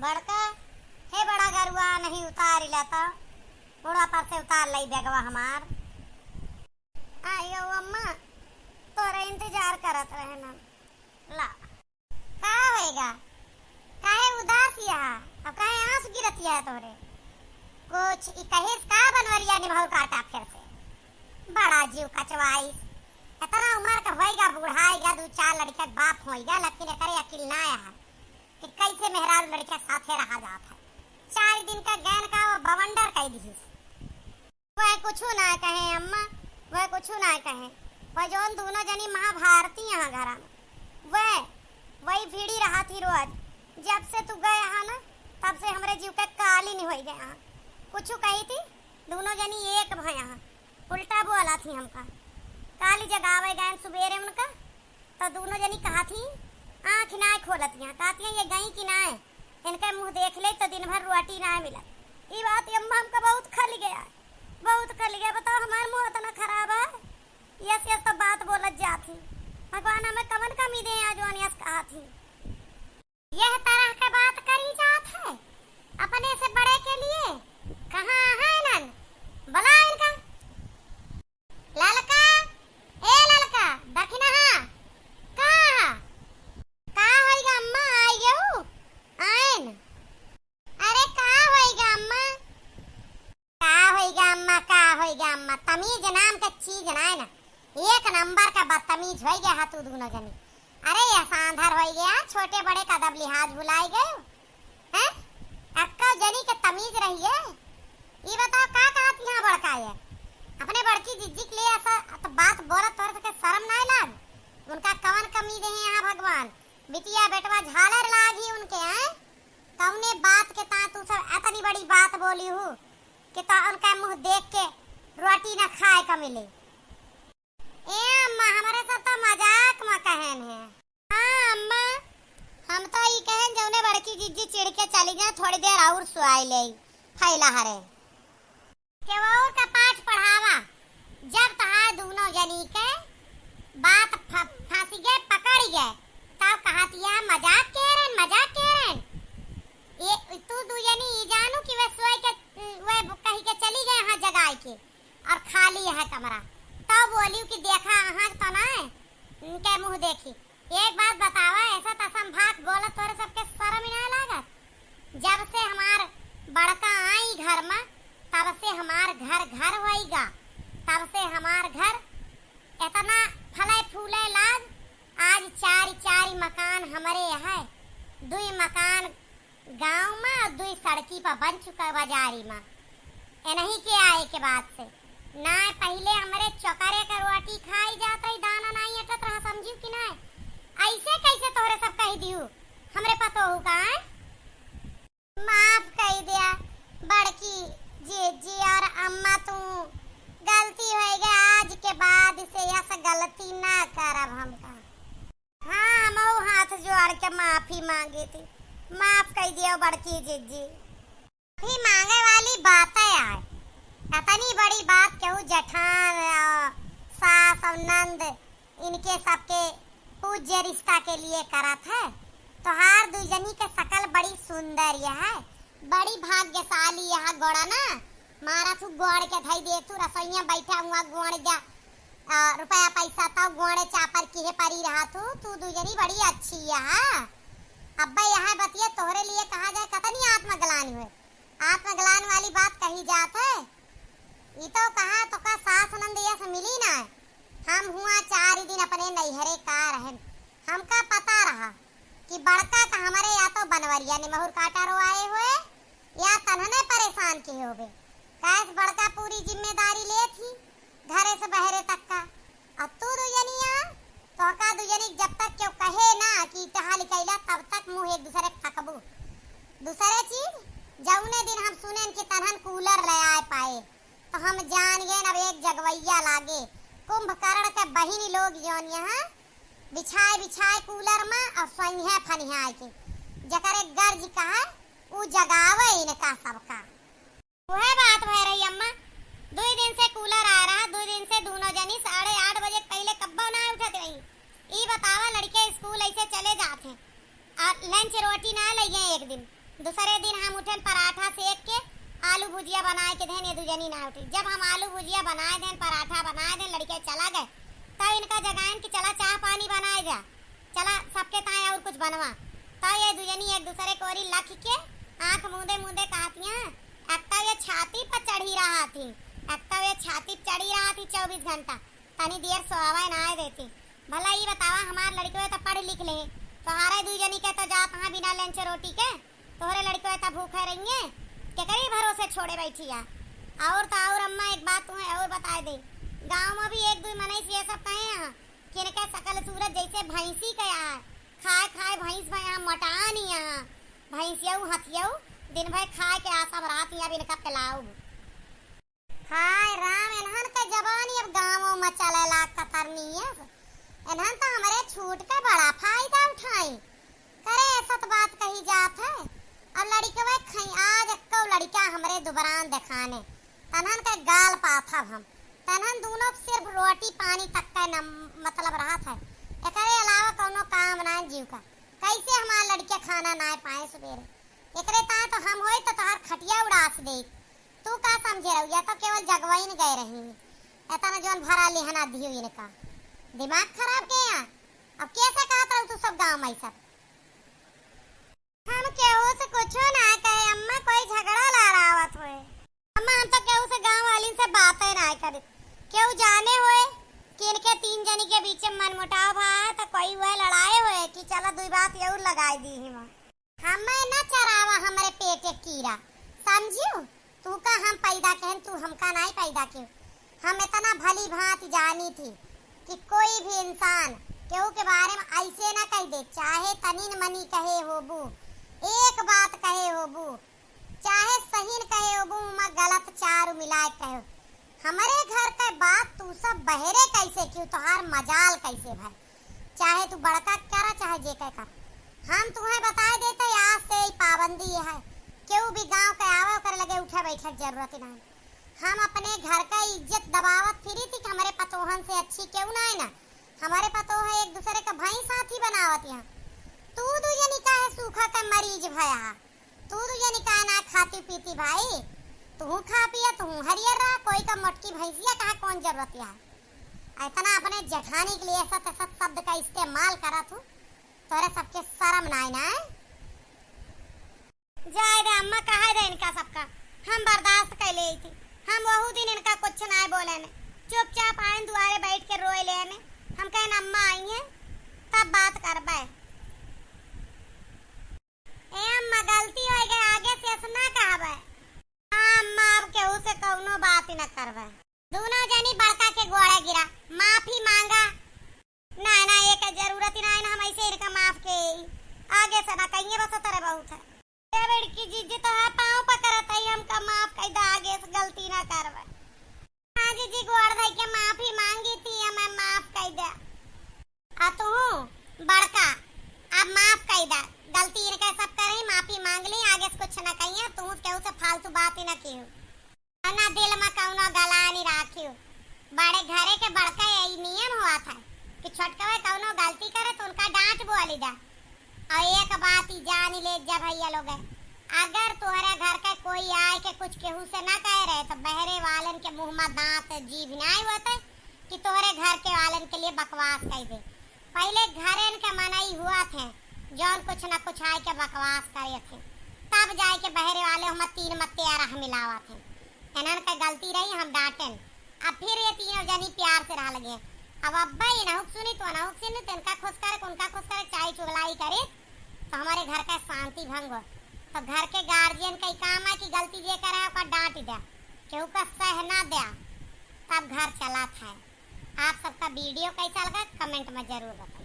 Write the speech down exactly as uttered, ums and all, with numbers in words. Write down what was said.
बड़का, हे बड़ा गरुआ, नहीं उतारी लेता, मुड़ा पर से उतार लई बेगवा हमार। आयो अम्मा, तोरे इंतजार करत रहना। ला। का होएगा? काहे उदास यहा? अब काहे आंसू गिरत यहा तोरे? कुछ ई कहेस का बनवरिया निमहू काटा फिर से? बड़ा जीव कचवाइस। इतना उम्र का होइगा, बुढ़ाइगा, दू चार लड़का के बाप होइगा, लेकिन एकरे अकिल ना आया है कि कैसे मेहरारू लड़का के साथे रहा जात है। चार दिन का गैन का वो बवंडर कह दिहिस। वह कुछु ना कहे अम्मा, वह कुछु ना कहे। वह जौन दूनो जनी महाभारती यहाँ घरा में, वह वही भिड़ी रहा थी रोज। जब से तू गए हा ना, तब से हमरे जीव के काली नहीं होई गए हा। कुछु कही थी, दूनो जनी एक भय हा, उल्टा बोला थी हमका। काली जगावे गए सुबेरे उनका, तो दूनो जनी कहा थी, आँख नाय खोलत यहाँ, कहती हैं, "ये गई कि नाय, इनके मुँह देख ले तो दिन भर रोटी नाय मिलत।" ई बात अम्मा हमका बहुत खल गया, बहुत खल गया। बताओ, हमार मुँह इतना खराब है, यस यस तो बात बोलत जात ही। भगवान हमें कवन कमी दे आज जौन यस कहा थी। यह तरह के बात करी जात है अपने से बड़े के लिए। कहाँ है नन? बुला इनका। ललका, ए ललका, दखिनहा, कहाँ हा? का होइगा अम्मा, आई गऊ? आइन। अरे का होइगा अम्मा? का होइगा अम्मा, का होइगा अम्मा? तमीज नाम के चीज नाय ना। एक नंबर का बदतमीज होइगा हा तू दूनो जनी। अरे यह सांधर होइगा, छोटे बड़े का अदब लिहाज भुलाई गए। हैं? अक्का जनी के तमीज रही है। ई बताओ का कहत यहाँ बड़का है? अपने बड़की जिज्जी के लिए ऐसा तो बात बोलत तोरे सबके शर्म नाय लाग? उनका कवन कमी दे हैं यहाँ भगवान? बिटिया बेटवा झालर लाग ही उनके हैं। कौने बात के ता तू सब इतनी बड़ी बात बोली हूँ कि ता उनका मुँह देख के रोटी ना खाए का मिले? ए अम्मा, हमरे सब तो मजाक में कहन है। हाँ अम्मा, हम तो ई कहन जौने बड़की जिज्जी चिढ़ के चली जाए, थोड़ी देर और सुआई ले फैला हरे। के और का पाठ पढ़ावा, जब तहार दूनो जनी के बात फ-, फंसी गए, पकड़ी गए, तब कहत यह मजाक के रहन, मजाक के रहन। ये तू दू जनी ई जानू कि वे सोए के, वे कही के चली गए यहाँ जगाए के। और खाली है कमरा। तब बोलियो कि देखा अहाँ तो ना है, इनके मुँह देखी। एक बात बतावा, ऐसा तसम भाग बोलत तोरे सबके शर्म ही ना लागत? जब से हमार बड़का आई घर में, तब से हमार घर घर होइगा, तब से हमार घर इतना फले फूले लाग। आज चार चार मकान हमरे है, दुई मकान गाँव मा, दुई सड़की पर बन चुका बाजारी मा। एनही के आए के बाद से ना, पहिले हमरे चोकरे के रोटी खाई जात रही, दाना नाई अटत रहा, समझियो कि नाई? ऐसे कैसे तोहरे सब कह दियो हमरे पतोहू का, हैं? माफ कई दिया बड़की जीजी और अम्मा, तू गलती होइगा, आज के बाद से यस गलती ना करब हमका। हाँ, हमहू हाथ जोड़ के माफी मांगी थी। माफ कई दियो बड़की जिज्जी। माफी मांगे वाली बात आए। इतनी बड़ी बात केहू जेठान, अ, सास और नंद, इनके सबके पूज्य रिश्ता के लिए करत है। तोहार दुई जनी के शकल बड़ी सुंदर यह है, बड़ी भाग्यशाली यह गोड़ा ना। मारा तू गोड़ के धई दे, तू रसोइया बैठा हुआ गोड़ जा। आ, रुपया पैसा तो गोड़े चापर किहे परी रहा तू, तू दुजनी बड़ी अच्छी है, हाँ? अब्बे यहाँ बतिया तोहरे लिए कहा जाए, कतनी आत्मग्लानि हुए। आत्मग्लानि वाली बात कही जात है। ई तो कहा तो का सास नंद यस मिली ना। हम हुआ चार दिन अपने नैहरे का रहन। हमका पता रहा कि बड़का का हमरे या तो बनवरिया निमहुर काटा रो आए हुए, या तन्हने परेशान किहे होबे। कैस बड़का पूरी जिम्मेदारी लेत ही, घरे से बहरे तक का। और तू दुजनिया, तोहका दुजनी जब तक केहू कहे ना कि टहा निकैला, तब तक मुँह एक दूसरे के थकबू। दूसरे चीज, जौने दिन हम सुनेन कि तन्हन कूलर ले आए पाए, तो हम जान गए अब एक जगवैया लागे। कुंभकर्ण के बहिनी लोग जौन यहाँ बिछाए बिछाए कूलर में और सोइहे फनिहाए के, जकरे गर्ज कहा उ जगावे इनका सबका। उहे बात भय रही अम्मा, दुई दिन से कूलर आ रहा, दुई दिन से दूनो जनी साढ़े आठ बजे के पहिले कब्बो ना उठत रही। ई बतावा लड़के स्कूल ऐसे चले जात हैं और लंच रोटी ना लइहे एक दिन, दूसरे दिन हम उठेन पराठा सेक के आलू भुजिया बनाए के देन, ये दुजनी ना उठी। जब हम आलू भुजिया बनाए देन, पराठा बनाए देन, लड़के चला गए, तब इनका जगाएन कि चला चाह पानी बनाए जा, चला सबके ताए और कुछ बनवा। तब ये दुजनी एक दूसरे के ओरी लख के आँख मूंदे मूंदे कहतियाँ, "एक तो ये छाती पर चढ़ी रहा थी, एक तो ये छाती पर चढ़ी रहा थी चउबीस घंटा, तनी देर सोआवे ना आए देती। भला ई बतावा, हमार लड़कवे तो पढ़ लिख ले, तोहारे दुई जनी के तो जात हाँ बिना लंच रोटी के, तोहरे लड़कवे तो भूखे रहिए, केकरे भरोसे छोड़े बैठी है?" और तो और अम्मा, एक बात तुम्हें और बताए दे, गाँव में भी एक दुई मनई से ये सब कहे हैं कि इनके सकल सूरत जैसे भैंसी के है, खाए खाए भैंस भए यहाँ मोटा नहीं यहाँ, भैंसियऊ हथियऊ दिन भर खाए के आशा में रहत ही, अब इनका पिलाऊ। हाय राम, इन्हन के जबानी अब गाँवों में चले लाग कतरनी है। इन्हन तो हमरे छूट के बड़ा फायदा उठाई। करे ऐसा तो बात कही जात है। अब लड़िकवे खई आज एक्को लड़िका हमरे दुबरान देखाने। तन्हन के गाल पाथब हम। तन्हन दूनों सिर्फ रोटी पानी तक का नम-, मतलब रहत है। एकरे अलावा कौनो काम ना जीव का। कैसे हमार लड़िका खाना ना पाए सुबेरे? एकरे ताए तो हम होई तो तोहार खटिया उड़ास देई। तू का समझे रहू, या तो केवल जगवइन गए रही, इतना जौन भरा लिहना दियो इनका। दिमाग खराब के यहाँ। अब कैसे कहत रहू तू सब गाँव में सब? हम केहू से कुछो ना कहे अम्मा, कोई झगड़ा लड़ावत होए। अम्मा, हम तो केहू से गाँव वालिन से बातें ना करी। केहू जाने होए कि इनके तीन जनी के बीच में मनमुटाव भा है, तो कोई वह लड़ाए होए कि चला दुई बात और लगाई दी ही वहाँ। हमें न चरावा हमरे पेट के कीड़ा, समझियो? तू का हम पैदा केहन, तू हमका नाई पैदा केहू। हम इतना भली भांति जानी थी कि कोई भी इंसान केहू के बारे में ऐसे ना कह दे, चाहे तनीन मनी कहे होबू, एक बात कहे होबू, चाहे सहीन कहे होबू, उमा गलत चारू मिलाए कहे। हमरे घर के बात तू सब बहरे कैसे कियो, तोहार मजाल कैसे भर? चाहे तू बड़का के करा, चाहे जे के कर। हम तुम्हें बताए देते, आज से ई पाबंदी ये है, केहू भी गाँव के आवे, ओकर लगे उठे बैठे के जरूरत ही नहीं। हम अपने घर का इज्जत दबावत फिरी थी कि हमरे पतोहन से अच्छी केहू ना है ना। हमारे पतोह एक दूसरे का भाई साथी बनावत यहाँ। तू दू जनी काहे सूखा के मरीज भया हा? तू दू जनी काहे ना खाती पीती भाई? तू खा पिया, तू हरियर रहा, कोई का मोटकी भैंसिया कहा कौन जरूरत है? इतना अपने जेठानी के लिए ऐसा तैसा शब्द का इस्तेमाल करा तू, तोरे सबके शर्म ना आए ना? जाए दे अम्मा, कहे दे इनका सबका, हम बर्दाश्त कर ले थी। हम वहू दिन इनका कुछ ना बोले ने, चुपचाप आए दुआरे बैठ के रोए ले ने। हम कहन अम्मा आई हैं, तब बात करबे। ए अम्मा, गलती हो गई, आगे से ऐसा ना कहबे। हाँ अम्मा, अब केहू से कौनो बात ही ना करबे। दोनों जनी बड़का के गोड़े गिरा, माफी मांगा। ना ना, ये के जरूरत ही ना है ना, हम ऐसे इनका माफ के, आगे से ना कहिए, बस तेरे बहुत है। ए बड़की जीजी, तो है पाँव पकड़त है, हमका माफ कर दे, आगे से गलती ना करबे। हाँ जीजी, गोड़ धई के माफी मांगी थी, हमें माफ कर दे। आ तू बड़का, अब माफ कर दे, गलती इनके सब करे, माफी मांग ली, आगे से कुछ ना कहिए, तू केहू से फालतू बात ही ना कियो। ना दिल में कौनो गलानी राखियो। बड़े घरे के बड़का यही नियम हुआ था कि छोटकवे कौनो गलती करे तो उनका डांट बोली जा। और एक बात ही जान ले जा भैया लोग, अगर तोहरे घर के कोई आए के कुछ केहू से ना कहे रहे तो बहरे वालन के मुंह में दांत जीभ नहीं होते कि तोहरे घर के वालन के लिए बकवास कह दे। पहिले घरेन के मनई हुआ थे, जौन कुछ न कुछ आए के बकवास करे थे, तब जाए के बहरे वाले हम तीन मत्ते आ रहा मिलावा थे। इन्हन के गलती रही, हम डांटेन। अब फिर ये तीनों जनी प्यार से रह लगे। अब अब्बा इनहुक सुनी तो अनहुक सुनी, तो इनका खुश करे, उनका खुश करे, चाहे चुगलाई करे, तो हमारे घर का शांति भंग हो। तो घर के गार्जियन का ही काम है कि गलती जे करे ओका डांट दे, केहू का सह ना दे, तब घर चला था। आप सबका वीडियो कैसा लगा, कमेंट में जरूर बताइए।